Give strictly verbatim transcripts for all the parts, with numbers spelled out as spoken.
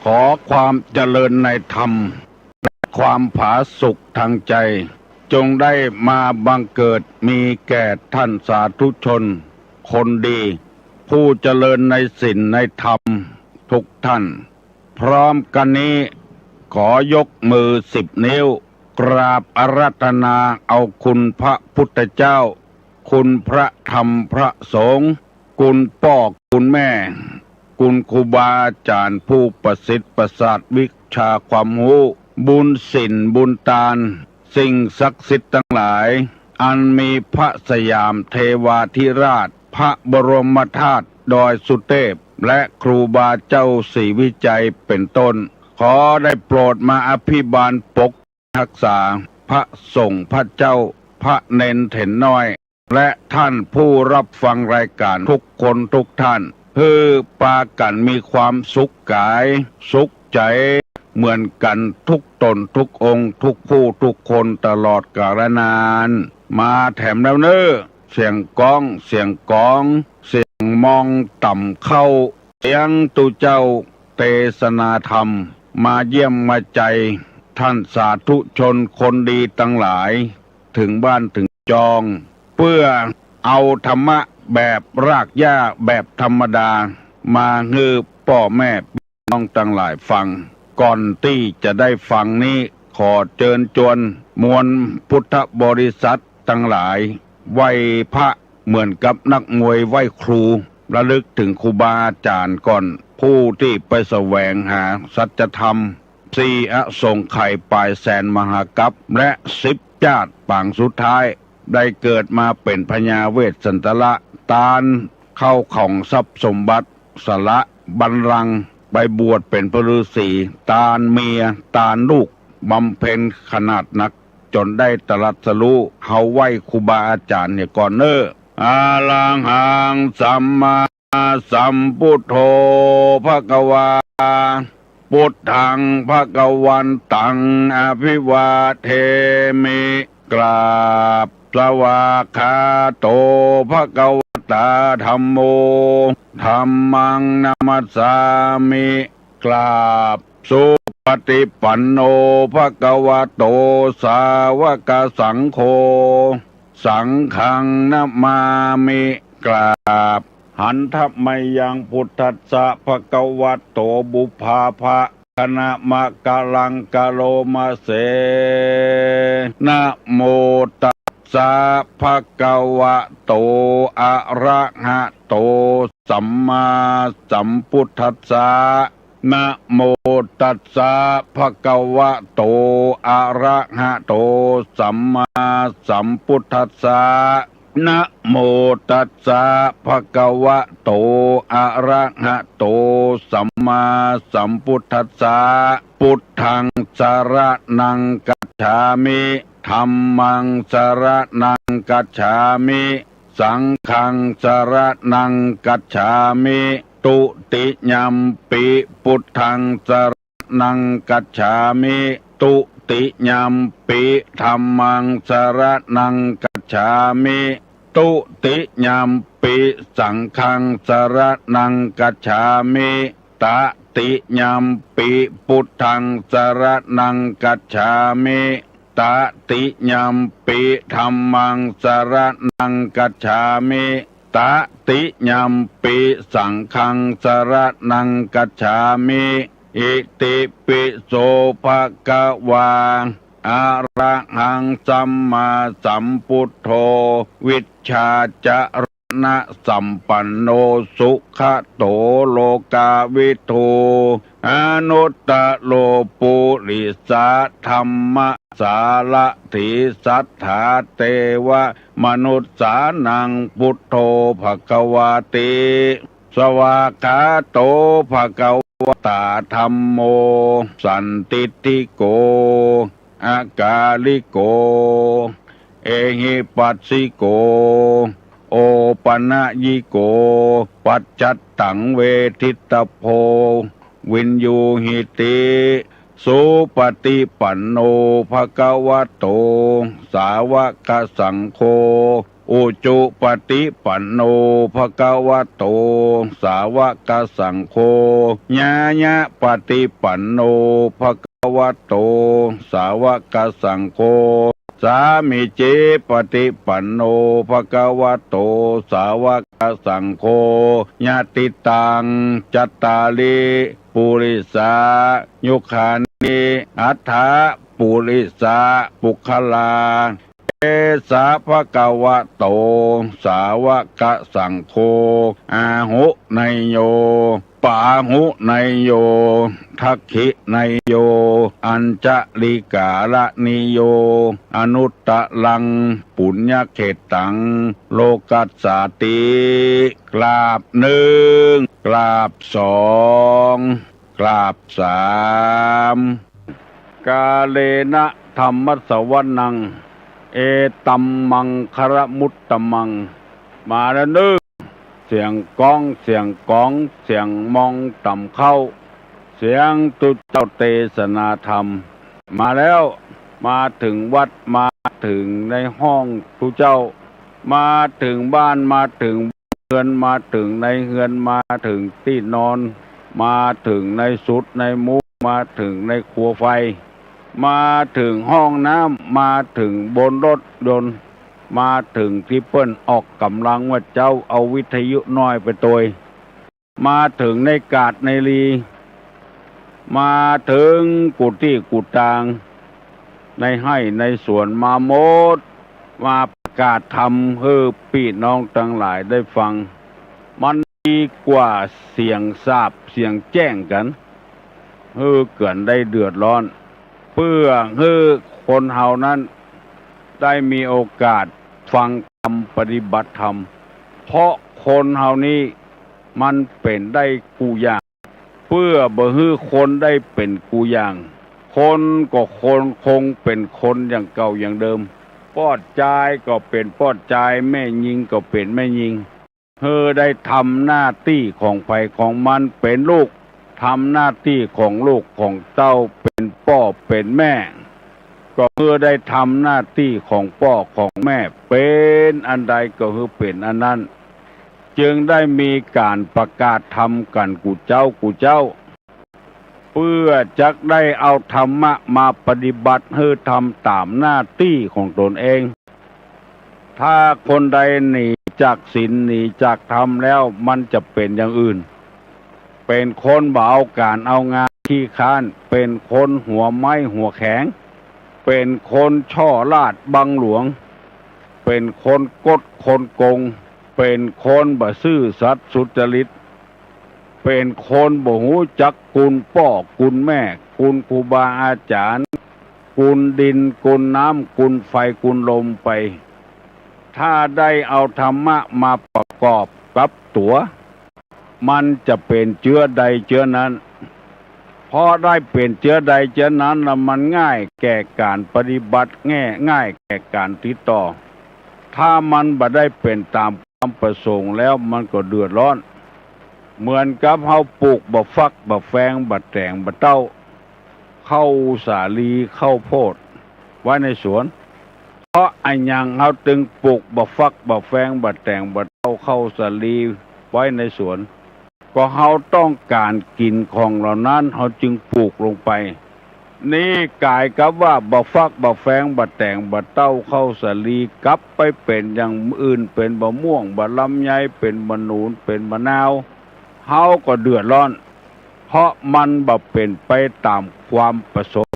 ขอความเจริญในธรรม และความผาสุกทางใจ จงได้มาบังเกิดมีแก่ท่านสาธุชนคนดี ผู้เจริญในศีลในธรรมทุกท่าน พร้อมกันนี้ ขอยกมือสิบนิ้ว กราบอาราธนาเอาคุณพระพุทธเจ้า คุณพระธรรมพระสงฆ์ คุณป้อคุณแม่ คุณครูบาอาจารย์ผู้ประสิทธิ์ประสาทวิชาความรู้ บุญศีลบุญตาน สิ่งศักดิ์สิทธิ์ทั้งหลาย อันมีพระสยามเทวาธิราช พระบรมธาตุดอยสุเทพ และครูบาเจ้าศรีวิชัยเป็นต้น ขอได้โปรดมาอภิบาลปก รักษาพระสงฆ์พระเจ้า พระเณรเถรน้อย และท่านผู้รับฟังรายการทุกคนทุกท่าน หื้อปากั๋นมีความสุขก๋าย สุขใจ๋ เหมือนกั๋นทุกต๋นทุกองค์ ทุกผู้ทุกคนตลอดกาลนาน มาแถมแล้วเน่อ เสียงก๊อง เสียงก๋อง เสียงมองต่ำเข้า เสียงตุ๊เจ้าเตสนาธรรม มาเยี่ยมมาใจท่านสาธุชนคนดีตังหลาย เถิงบ้านเถิงจอง เปื้อเอาธรรมะแบบรากหญ้าแบบธรรมดา มาหื้อป้อแม่ปี้น้องตังหลายฟัง ก่อนตี้จะได้ฟังนี้ ขอเจิญจวนมวลพุทธบริษัทตังหลาย ไหว้พระเหมือนกับนักมวยไหว้ครู ระลึกเถิงครูบาอาจารย์ก่อน ผู้ตี้ไปแสวงหาสัจธรรม สี่อสงไขยป๋ายแสนมหากัป และสิบจาติปางสุดท้าย ได้เกิดมาเป๋นพญาเวสสันตละ ตานเข้าของทรัพย์สมบัติ สละบัลลังก์ ไปบวชเป๋นพระฤๅษี ตานเมีย ตานลูก บำเพ็ญขนาดนัก จ๋นได้ตรัสรู้ เฮาไหว้ครูบาอาจารย์เหียก่อนเน่อ อะระหังสัมมาสัมพุทโธ ภะคะวา พุทธัง ภะคะวันตัง อะภิวาเทมิ กราบ สวากขาโต ภะคะวะตา ธัมโม ธัมมัง นะมัสสามิ กราบ สุปฏิปันโน ภะคะวะโต สาวกสังโฆ สังฆัง นะมามิ กราบ หันทะมะยัง พุทธัสสะ ภะคะวะโต ปุพพาภะ คะนะมะกะลัง กะโรมะเส นะโมตัสสะ ภะคะวะโต อะระหะโต สัมมาสัมพุทธัสสะ นะโมตัสสะ ภะคะวะโต อะระหะโต สัมมาสัมพุทธัสสะ นะโมตัสสะ ภะคะวะโต อะระหะโต สัมมาสัมพุทธัสสะ พุทธัง สะระณัง คัจฉามิ ธัมมัง สะระณัง คัจฉามิ สังฆัง สะระณัง คัจฉามิ ตุติยัมปิ พุทธัง สะระณัง คัจฉามิ ตุติยัมปิ ธัมมัง สะระณัง คัจฉามิ ตุติยัมปิ สังฆัง สะระณัง คัจฉามิ ตะติยัมปิ พุทธัง สะระณัง คัจฉามิ ตะติยัมปิ ธัมมัง สะระณัง คัจฉามิ ตะติยัมปิ สังฆัง สะระณัง คัจฉามิ อิติปิโส ภะคะวา อะระหัง สัมมาสัมพุทโธ วิชชาจะรณะสัมปันโน สุขะโต โลกาวิทู อนุตตะโร ปุริสะธัมมะสารถี สัตถาเตวะมนุสสานัง พุทโธ ภะคะวาติ สวากขาโต ภะคะวะตา ธัมโม สันทิฏฐิโก อะกาลิโก เอหิปัสสิโก โอปะนะยิโก ปัจจัตตัง เวทิตตะโพ วินยูหิติ สุปฏิปันโน ภะคะวะโต สาวกสังโฆ อุจุปฏิปันโน ภะคะวะโต สาวกสังโฆ ญาญะปฏิปันโน ภะคะวะโต สาวกสังโฆ สามีจิปฏิปันโน ภะคะวะโต สาวกสังโฆ ยะติตัง จัตตาริ ปุริสายุคานิ อัฏฐะ ปุริสะ ปุคคลา เอสะ ภะคะวะโต สาวกสังโฆ อาหุเนยโย ปาหุเนยโย ทักขิเนยโย อัญชลิกาละนิโย อนุตตรัง ปุญญเขตตัง โลกัสสาติ กราบหนึ่ง กราบสอง กราบสาม กาเลนะ ธัมมสวนัง เอตัมมังคละมุตตมัง มาแล้วเน่อ เสียงก้อง เสียงก๋อง เสียงมองต่ำเข้า เสียงตุ๊เจ้าเตสนาธรรม มาแล้ว มาเถิงวัด มาเถิงในห้องตุ๊เจ้า มาเถิงบ้าน มาเถิงเฮือน มาเถิงในเฮือน มาเถิงตี้นอน มาเถิงในสุดในมุ้ง มาเถิงในครัวไฟ มาเถิงห้องน้ำ มาเถิงบนรถยนต์ มาเถิงตี้เปิ้นออกก๋ำลังว่าเจ้า เอาวิทยุน้อยไปตวย มาเถิงในกาดในลี มาเถิงกู้ตี้กู้ตาง ในไฮ่ในสวน มาหมด มาประกาศธรรมหื้อปี้น้องตังหลายได้ฟัง มันดีกว่าเสียงสาปเสียงแจ้งกั๋น หื้อกั๋นได้เดือดร้อน เปื้อหื้อคนเฮานั้นได้มีโอกาสฟังธรรม ปฏิบัติธรรม เพราะคนเฮานี้มันเป๋นได้กู้อย่าง เปื้อบ่หื้อคนได้เป๋นกู้อย่าง คนก็คนคงเป๋นคนอย่างเก่าอย่างเดิม ป้อจายก็เป๋นป้อจาย แม่ญิงก็เป๋นแม่ญิง หื้อได้ทำหน้าตี้ของใผของมัน เป๋นลูก ทำหน้าตี้ของลูกของเต้า เป๋นป้อเป๋นแม่ ก็หื้อได้ทำหน้าตี้ของป้อของแม่ เป๋นอันใดก็หื้อเป๋นอันนั้น จึงได้มีก๋านประกาศธรรมกั๋นกู้เจ๊ากู้เจ๊า เปื้อจักได้เอาธรรมะมาปฏิบัติหื้อทำต๋ามหน้าตี้ของตนเอง ถ้าคนใดหนีจากศีลหนีจากธรรมแล้ว มันจะเป๋นอย่างอื่น เป๋นคนบ่เอาก๋านเอางาน ขี้คร้าน เป๋นคนหัวไม้หัวแข็ง เป๋นคนช่อราชบังหลวง เป๋นคนก๊ดคนโกง เป๋นคนบ่ซื่อสัตย์สุจริต เป๋นคนบ่ฮู้จักคุณป้อคุณแม่ คุณครูบาอาจ๋ารย์ คุณดินคุณน้ำ คุณไฟคุณลมไป ถ้าได้เอาธรรมะมาประกอบกับตั๋ว มันจะเป๋นเจื๊อใดเจื๊อนั้น เพราะได้เป๋นเจื๊อใดเจื๊อนั้นแล้ว มันง่ายแก่ก๋านปฏิบัติ แง่ ง่ายแก่ก๋านติดต่อ ถ้ามันบ่ได้เป๋นต๋ามความประสงค์แล้ว มันก็เดือดร้อน เหมือนกับเฮาปลูกบ่าฟักบ่าแฟงบ่าแต๋งบ่าเต้า ข้าวสาลีข้าวโพดไว้ในสวน เพราะอะหยังเฮาจึงปลูกบ่าฟักบ่าแฟงบ่าแต๋งบ่าเต้าข้าวสาลีไว้ในสวน ก็เฮาต้องก๋านกิ๋นของเหล่านั้น เฮาจึงปลูกลงไป นี่ก๋ายกับว่าบ่าฟักบ่าแฟงบ่าแต๋งบ่าเต้าข้าวสาลี กลับไปเป๋นอย่างอื่น เป๋นบ่าม่วงบ่าลำไย เป๋นบ่าหนุน เป๋นบ่านาว เฮาก็เดือดร้อน เพราะมันบ่เป๋นไปต๋ามความประสงค์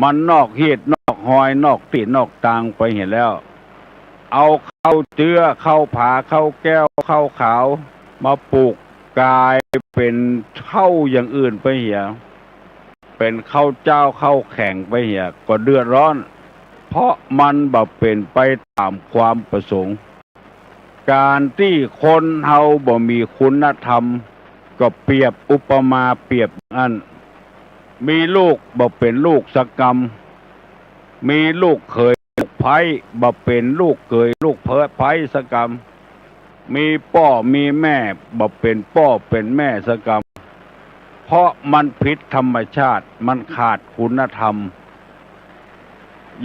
มันนอกฮีตนอกฮอย นอกตี้นอกตางไปเหียแล้ว เอาข้าวเจื๊อ ข้าวผา ข้าวแก้ว ข้าวขาว มาปลูกก๋ายเป๋นข้าวอย่างอื่นไปเหีย เป๋นข้าวเจ้าข้าวแข็งไปเหีย ก็เดือดร้อน เพราะมันบ่เป๋นไปต๋ามความประสงค์ ก๋านตี้คนเฮาบ่มีคุณธรรม ก็เปรียบอุปมาเปรียบอย่างอั้น มีลูกบ่เป๋นลูกสักกำ มีลูกเขยลูกใภ้บ่เป๋นลูกเขยลูกใภ้สักกำ มีป้อมีแม่บ่เป๋นป้อเป๋นแม่สักกำ เพราะมันผิดธรรมชาติ มันขาดคุณธรรม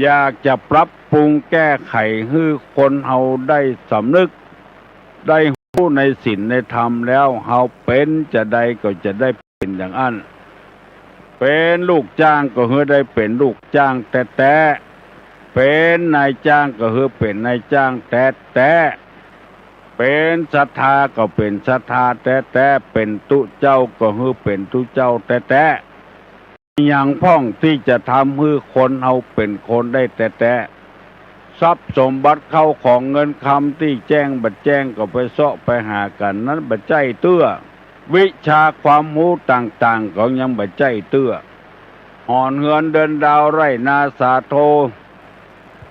อยากจะปรับปรุงแก้ไขหื้อคนเฮาได้สำนึก ได้ฮู้ในศีลในธรรมแล้ว เฮาเป๋นจาใดก็จะได้เป๋นอย่างอั้น เป๋นลูกจ้างก็หื้อได้เป๋นลูกจ้างแต๊ๆ เป๋นนายจ้างก็หื้อเป๋นนายจ้างแต๊ๆ เป๋นศรัทธาก็เป๋นศรัทธาแต๊ๆ เป๋นตุ๊เจ้าก็หื้อเป๋นตุ๊เจ้าแต๊ๆ หยังพ่องตี้จะทำหื้อคนเฮาเป๋นคนได้แต๊ๆ ทรัพย์สมบัติเข้าของเงินคำตี้แจ้งบ่แจ้งก็ไปเซาะไปหากั๋นนั้นบ่ใจ้เตื้อ วิชาความฮู้ต่างๆ ก็ยังบ่ใจ้เตื้อ หอนเฮือนเดินดาวไร่นาสาโท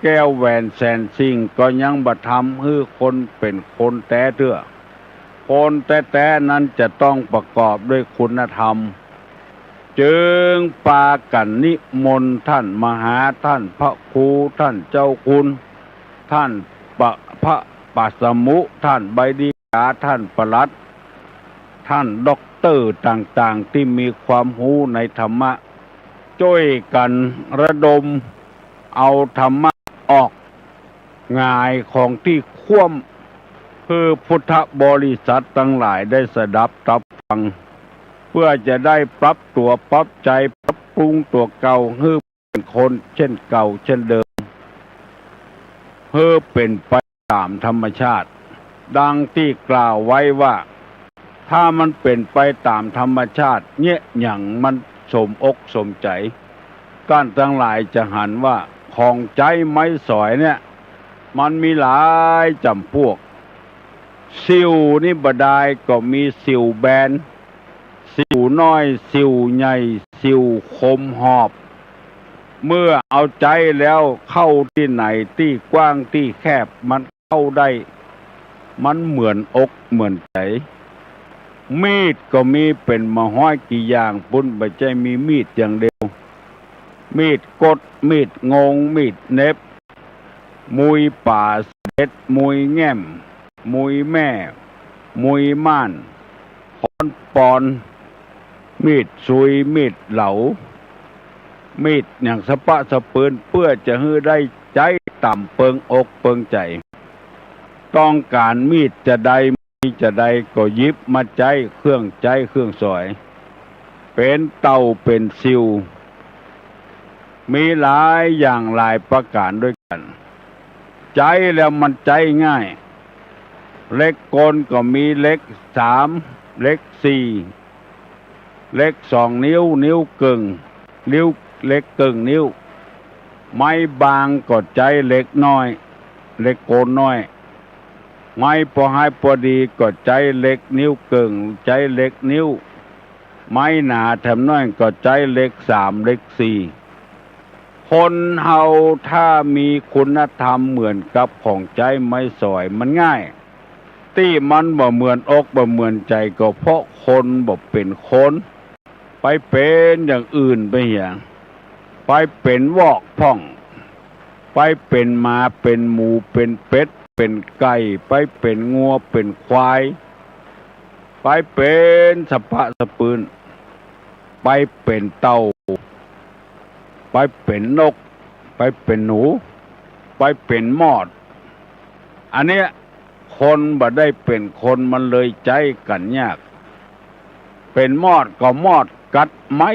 แก้วแหวนแสนสิ่งก็ยังบ่ทำหื้อคนเป๋นคนแต๊เตื้อ คนแต๊ๆ นั้นจะต้องประกอบด้วยคุณธรรม จึงปากั๋นนิมนต์ต้านมหา ต้านพระครู ต้านเจ้าคุณ ต้านปะ พระปาสมุ ต้านใบดีกา ต้านปลัด ต้านด็อกเตอร์ต่างๆ ตี้มีความฮู้ในธรรมะ จ้วยกั๋นระดมเอาธรรมะออกหงายของตี้คว่ำ หื้อพุทธบริษัทตังหลายได้สดับตับฟัง เปื้อจะได้ปรับตั๋วปรับใจ๋ ปรับปรุงตั๋วเก่าหื้อเป๋นคนเช่นเก่าเช่นเดิม หื้อเป๋นไปต๋ามธรรมชาติ ดังตี้กล่าวไว้ว่า ถ้ามันเป๋นไปต๋ามธรรมชาติ เยียะหยังมันสมอกสมใจ๋ ต้านตังหลายจะหันว่าของใจ๊ไม้สอยเนี่ย มันมีหลายจ๋ำปวก สิ่วนี่บ่ดายก็มีสิ่วแบน สิ่วน้อย สิ่วใหญ่ สิ่วคมหอบ เมื่อเอาใจ๊แล้วเข้าตี้ไหน ตี้กว้างตี้แคบมันเข้าได้ มันเหมือนอกเหมือนใจ๋ มีดก็มีเป๋นมะฮ้อยกี่อย่างปู้น บ่ใจ้มีมีดอย่างเดียว มีดก๊ด มีดงง มีดเหน็บ มุยป๋าสะเด็ด มุยแง่ม มุยแม่ มุยม่าน ค้อนปอน มีดซุย มีดเหลา มีดหยังสะป๊ะสะปืน เปื้อจะหื้อได้ใจ๊ต๋ามเปิงอกเปิงใจ๋ ต้องก๋านมีดจาใด มีจาใดก็หยิบมาใจ๊ เครื่องใจ๊เครื่องสอย เป๋นเต่าเป๋นสิ่ว มีหลายอย่างหลายประก๋านด้วยกั๋น ใจ๊แล้วมันใจ๊ง่าย เหล็กกลก็มีเหล็กสาม เหล็กสี่ เหล็กสองนิ้ว นิ้วเกิ่ง นิ้ว เหล็กเกิ่งนิ้ว ไม้บางก็ใจ๊เหล็กน้อย เหล็กกลน้อย ไม้ปอหายปอดีก็ใจ๊เหล็กนิ้วเกิ่ง ใจ๊เหล็กนิ้ว ไม้หนาแถมน้อยก็ใจ๊เหล็กสาม เหล็กสี่ คนเฮาถ้ามีคุณธรรมเหมือนกับของใจ๊ไม้สอยมันง่าย ตี้มันบ่เหมือนอกบ่เหมือนใจ๋ก็เพราะคนบ่เป๋นคน ไปเป๋นอย่างอื่นไปเหีย ไปเป๋นวอกพ่อง ไปเป๋นหมา เป๋นหมู เป๋นเป็ด เป๋นไก่ ไปเป๋นงัว เป๋นควาย ไปเป๋นสะป๊ะสะปืน ไปเป๋นเต่า ไปเป๋นนก ไปเป๋นหนู ไปเป๋นมอด อันเนี้ย คนบ่ได้เป๋นคนมันเลยใจ๊กั๋นยาก เป๋นมอดก็มอดกัดไม้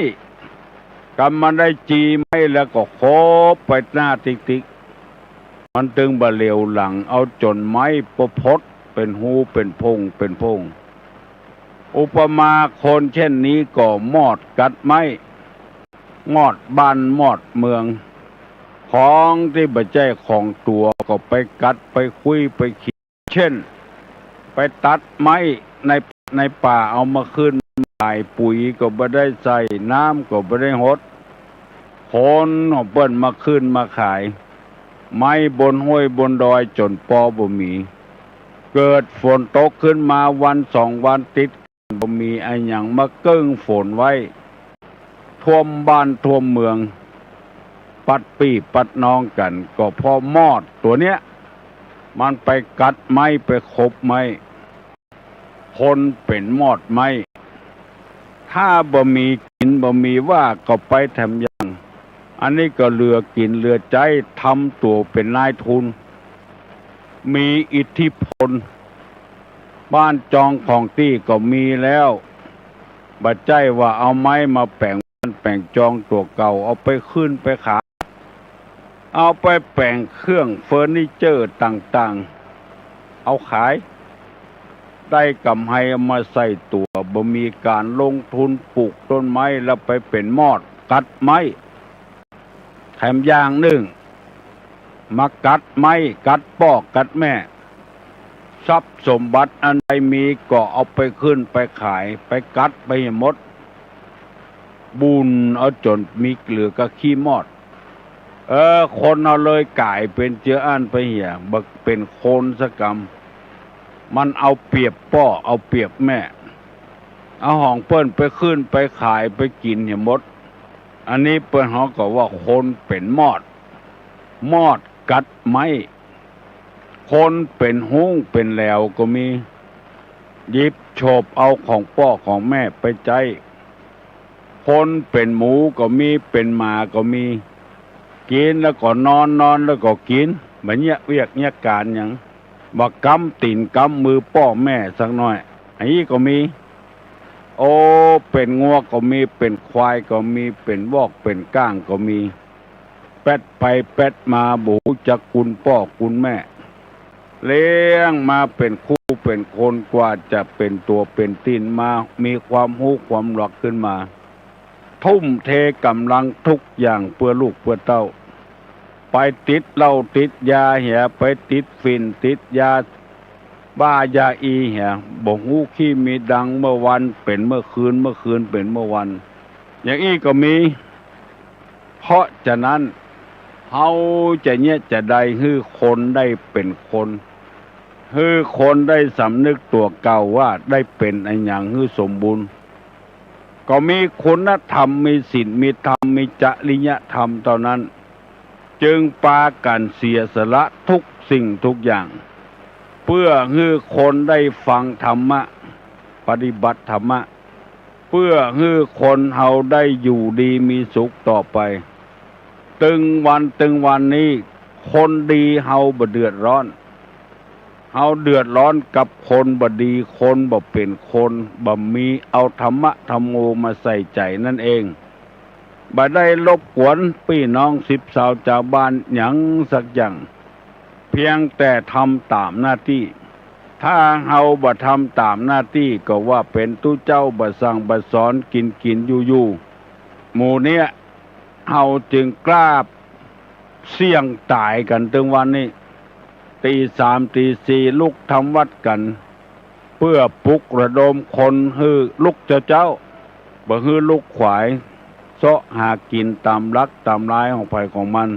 กำมันได้จีไม้แล้วก็โขบไปหน้าติ๊กๆ มันตึงบ่เหลียวหลัง เอาจ๋นไม้ปะพดเป๋นฮูเป๋นพงเป๋นพง อุปมาคนเช่นนี้ก็มอดกัดไม้ มอดบ้านมอดเมือง ของตี้บ่ใจ้ของตั๋วก็ไปกัดไปคุ้ยไปขีด เช่น ไปตัดไม้ใน ในป่าเอามาขึ้นขาย ปุ๋ยก็บ่ได้ใส่ น้ำก็บ่ได้หด คนของเปิ้นมาขึ้นมาขาย ไม้บนห้วยบนดอยจ๋นปอบ่มี เกิดฝนตกขึ้นมาวันสองวันติดกั๋น บ่มีอะหยังมาเกิ่งฝนไว้ ท่วมบ้านท่วมเมือง ปัดปี้ปัดน้องกั๋น ก็เพราะมอดตั๋วเนี้ย มันไปกัดไม้ไปขบไม้ คนเป๋นมอดไม้ ถ้าบ่มีกิ๋นบ่มีว่าก็ไปแถมอย่าง อ อันนี้ก็เหลือกิ๋นเหลือใจ๊ ทำตั๋วเป๋นนายทุน มีอิทธิพล บ้านจองของตี้ก็มีแล้ว บ่ใจ้ว่าเอาไม้มาแป๋งบ้านแป๋งจองตั๋วเก่า เอาไปขึ้นไปขาย เอาไปแป๋งเครื่องเฟอร์นิเจอร์ต่างๆ เอาขาย ได้กำไรเอามาใส่ตั๋ว บ่มีก๋านลงทุนปลูกต้นไม้ แล้วไปเป๋นมอดกัดไม้ แถมอย่างนึ่ง มากัดไม้ กัดป้อกัดแม่ ทรัพย์สมบัติอันใดมีก็เอาไปขึ้นไปขาย ไปกัดไปหื้อหมด บุ่นเอาจ๋นมีเหลือก้าขี้มอด เออ คนเฮาเลยก๋ายเป๋นเจืออั้นไปเหีย บ่เป๋นคนสักกำ มันเอาเปรียบป้อเอาเปรียบแม่ เอาของเปิ้นไปขึ้นไปขายไปกิ๋นหื้อหมด อันนี้เปิ้นฮ้องก็ว่าคนเป๋นมอด มอดกัดไม้ คนเป๋นฮุ้งเป๋นแหลวก็มี หยิบโฉบเอาของป้อของแม่ไปใจ๊ คนเป๋นหมูก็มี เป๋นหมาก็มี กิ๋นแล้วก็นอน นอนแล้วก็กิ๋น บ่เยียะเวียกเยียะก๋านหยัง บ่กำตี๋นกำมือป้อแม่สักหน้อย อันนี้ก็มี โอ้ เป๋นงัวก็มี เป๋นควายก็มี เป๋นวอกเป๋นก้างก็มี แป๊ดไปแป๊ดมา บ่ฮู้จักกุณป้อกุณแม่ เลี้ยงมาเป๋นคู่เป๋นคน กว่าจะเป๋นตั๋วเป๋นตี๋นมา มีความฮู้ความหลอกขึ้นมา ทุ่มเทก๋ำลังทุกอย่างเปื้อลูกเปื้อเต้า ไปติดเหล้าติดยาเหีย ไปติดฝิ่นติดยาบ้ายาอีเหีย บ่ฮู้ขี้มีดัง เมื่อวันเป๋นเมื่อคืน เมื่อคืนเป๋นเมื่อวัน อย่างอี้ก็มี เพราะฉะนั้น เฮาจะเยียะจะใดหื้อคนได้เป๋นคน หื้อคนได้สำนึกตั๋วเก่าว่าได้เป๋นอะหยังหื้อสมบูรณ์ ก็มีคุณธรรม มีศีล มีธรรม มีจริยธรรมเต้านั้น จึงปากั๋นเสียสละทุกสิ่งทุกอย่าง เปื้อหื้อคนได้ฟังธรรมะ ปฏิบัติธรรมะ เปื้อหื้อคนเฮาได้อยู่ดีมีสุขต่อไป ตึงวันตึงวันนี้ คนดีเฮาบ่เดือดร้อน เฮาเดือดร้อนกับคนบ่ดี คนบ่เป๋นคน บ่มีเอาธรรมะธัมโมมาใส่ใจ๋นั่นเอง บ่ได้รบกวนปี้น้องสิบสาวจาวบ้านหยังสักอย่าง เพียงแต่ทำต๋ามหน้าตี้ ถ้าเฮาบ่ทำต๋ามหน้าตี้ก็ว่าเป๋นตุ๊เจ้าบ่สั่งบ่สอน กิ๋นกิ๋นอยู่อยู่ หมู่เนี้ย เฮาจึงกล้าเสี่ยงต๋ายกั๋นตึงวันนี้ ตี๋สามตี๋สี่ลุกทำวัตรกั๋น เปื้อปลุกระดมคนหื้อลุกเจ๊าๆ บ่หื้อลุกขวาย เซาะหากิ๋นต๋ามหลักต๋ามลายของใผของมัน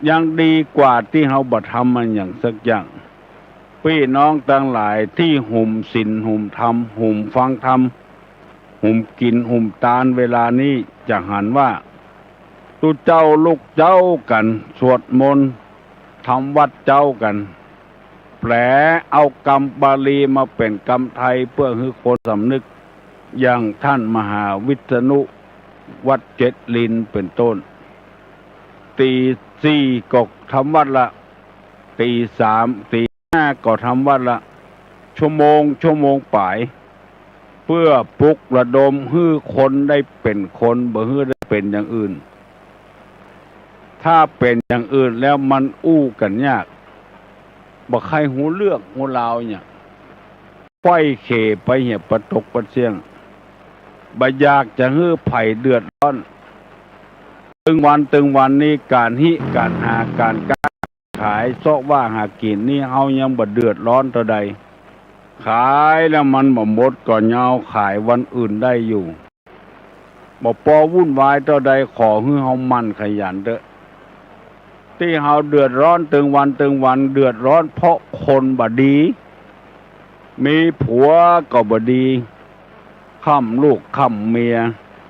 ยังดีกว่าตี้เฮาบ่ทำมันหยังสักอย่าง ปี้น้องตังหลายตี้หุมศีลหุมธรรม หุมฟังธรรม หุมกิ๋นหุมตานเวลานี้ จะหันว่า ตุ๊เจ้าลุกเจ๊ากั๋น สวดมนต์ ทำวัตรเจ๊ากั๋น แปลเอากำบาลีมาเป๋นกำไทย เปื้อหื้อคนสำนึก อย่างต้านมหาวิษณุ วัดเจ็ดลินเป๋นต้น ตี๋สี่ก็ทำวัตรละ ตี๋สาม ตี๋ห้าก็ทำวัตรละ ชั่วโมง ชั่วโมงป๋าย เปื้อปลุกระดมหื้อคนได้เป๋นคน บ่หื้อได้เป๋นอย่างอื่น ถ้าเป๋นอย่างอื่นแล้วมันอู้กั๋นยาก บ่ใค่ฮู้เรื่องฮู้ราวหยัง ไขว้เขวไปเหียปะตกปะเสี้ยง บ่อยากจะหื้อใผเดือดร้อน ตึงวันตึงวันนี้ก๋านฮิก๋านหาก๋านก๊าขายเซาะว่าหากิ๋นนี้ เฮายังบ่เดือดร้อนเต้าใด ขายแล้วมันบ่หมดก็ยังเอาขายวันอื่นได้อยู่ บ่ปอวุ่นวายเต้าใด ขอหื้อเฮาหมั่นขยันเต๊อะ ตี้เฮาเดือดร้อนตึงวันตึงวัน เดือดร้อนเพราะคนบ่ดี มีผัวก็บ่ดี ค้ำลูกค้ำเมีย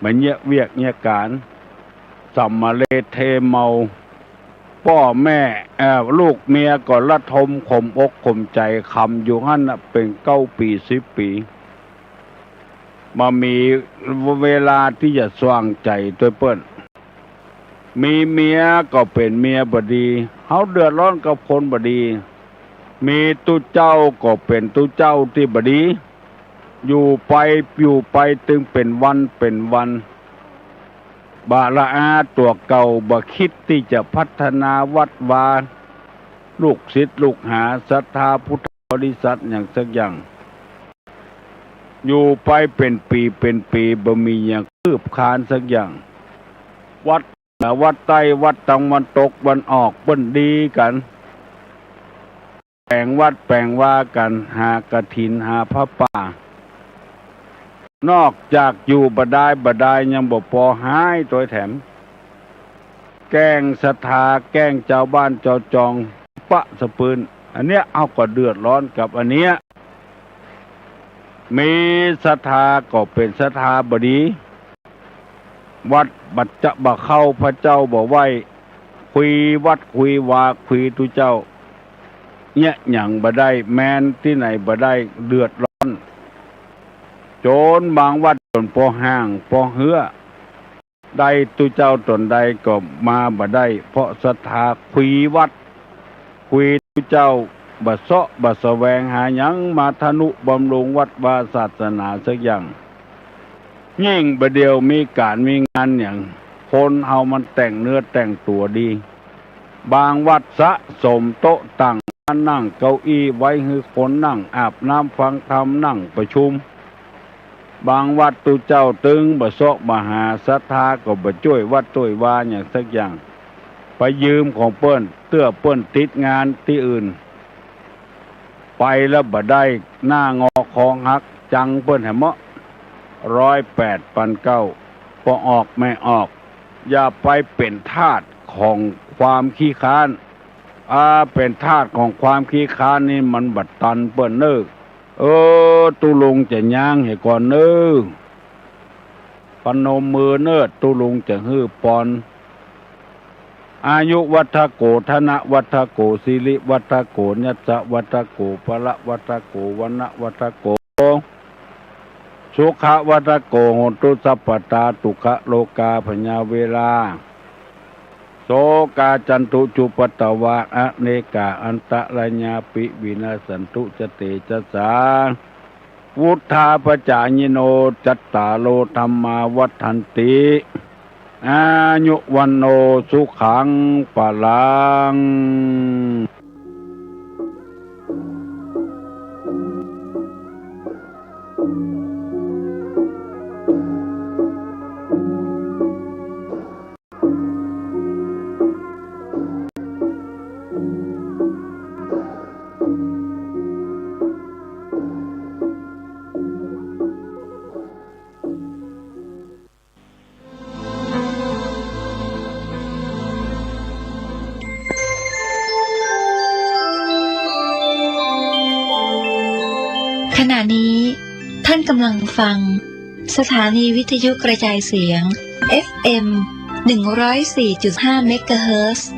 บ่เยียะเวียกเยียะก๋าน สำมะเลเทเมา ป้อแม่ เอ่อ ลูกเมียก็ระทมขมอกขมใจ๋ ค้ำอยู่หั้นน่ะ เป๋นเก้าปี๋สิบปี๋ บ่มีเวลาตี้จะสว่างใจ๋ตวยเปิ้น มีเมียก็เป๋นเมียบ่ดี เฮาเดือดร้อนกับคนบ่ดี มีตุ๊เจ้าก็เป๋นตุ๊เจ้าตี้บ่ดี อยู่ไปอยู่ไปตึงเป๋นวันเป๋นวัน บ่ละอาตั๋วเก่า บ่กึ๊ดตี้จะพัฒนาวัดวา ลูกศิษย์ลูกหา ศรัทธาพุทธบริษัทหยังสักอย่าง อยู่ไปเป๋นปี๋เป๋นปี๋ บ่มีหยังคืบคลานสักอย่าง วัดเหนือวัดใต้ วัดตะวันตกตะวันออก เปิ้นดีกั๋น แป๋งวัดแป๋งวากั๋น หากฐินหาผ้าป่า นอกจากอยู่บ่ดายบ่ดาย ยังบ่ปอฮ้ายตวยแถม แก้งศรัทธา แก้งจาวบ้านจาวจอง ปะสะปืน อันเนี้ยเฮาก็เดือดร้อนกับอันเนี้ย มีศรัทธาก็เป๋นศรัทธาบ่ดี วัดบ่จะบ่เข้า พระเจ้าบ่ไหว้ คุยวัดคุยวา คุยตุ๊เจ้า เยียะหยังบ่ได้ แมนตี้ไหนบ่ได้ เดือดร้อน จ๋นบางวัดจ๋นปอห่างปอเฮื้อ ได้ตุ๊เจ้าต๋นใดก็มาบ่ได้ เพราะศรัทธาคุยวัด คุยตุ๊เจ้า บ่เซาะบ่แสวงหาหยังมาทะนุบำรุงวัดวาศาสนาสักอย่าง ยิ่งบ่าเดี่ยวมีก๋านมีงานหยัง คนเฮามันแต่งเนื้อแต่งตั๋วดี บางวัดสะสมโต๊ะตั้ง มานั่งเก้าอี้ไว้หื้อคนนั่งอาบน้ำฟังธรรม นั่งประชุม บางวัดตุ๊เจ้าตึงบ่เซาะบ่หา ศรัทธาก็บ่จ้วยวัดจ้วยวาหยังสักอย่าง ไปยืมของเปิ้น เตื้อเปิ้นติดงานตี้อื่น ไปแล้วบ่ได้ หน้างอคอหัก จังเปิ้นแหมเมาะ ร้อยแปดปันเก้า ปอออกแม่ออก อย่าไปเป๋นทาสของความขี้คร้าน อา เป๋นทาสของความขี้คร้านนี่มันบ่ตันเปิ้นเน่อ เออ ตุ๊ลุงจะย้างเหียก่อนเน่อ ปนมมือเน่อ ตุ๊ลุงจะหื้อปอน อายุวัฑฒโก ธนวัฑฒโก สิริวัฑฒโก ยัสสะวัฑฒโก พละวัฑฒโก วรรณวัฑฒโก สุขวัฑฒโก โหนตุสัพพตา ทุกขโรคาพยาเวรา โสกาจันตุจุปปตวา อเนกาอันตรายาปิ วินาสสันตุ จะเตจะสา วุฑฒาปจายิโน จัตตาโร ธัมมา วัฑฒันติ อายุ วัณโณ สุขัง พลัง ขณะนี้ท่านกำลังฟังสถานีวิทยุกระจายเสียง เอฟเอ็ม หนึ่งร้อยสี่จุดห้า เมกะเฮิรตซ์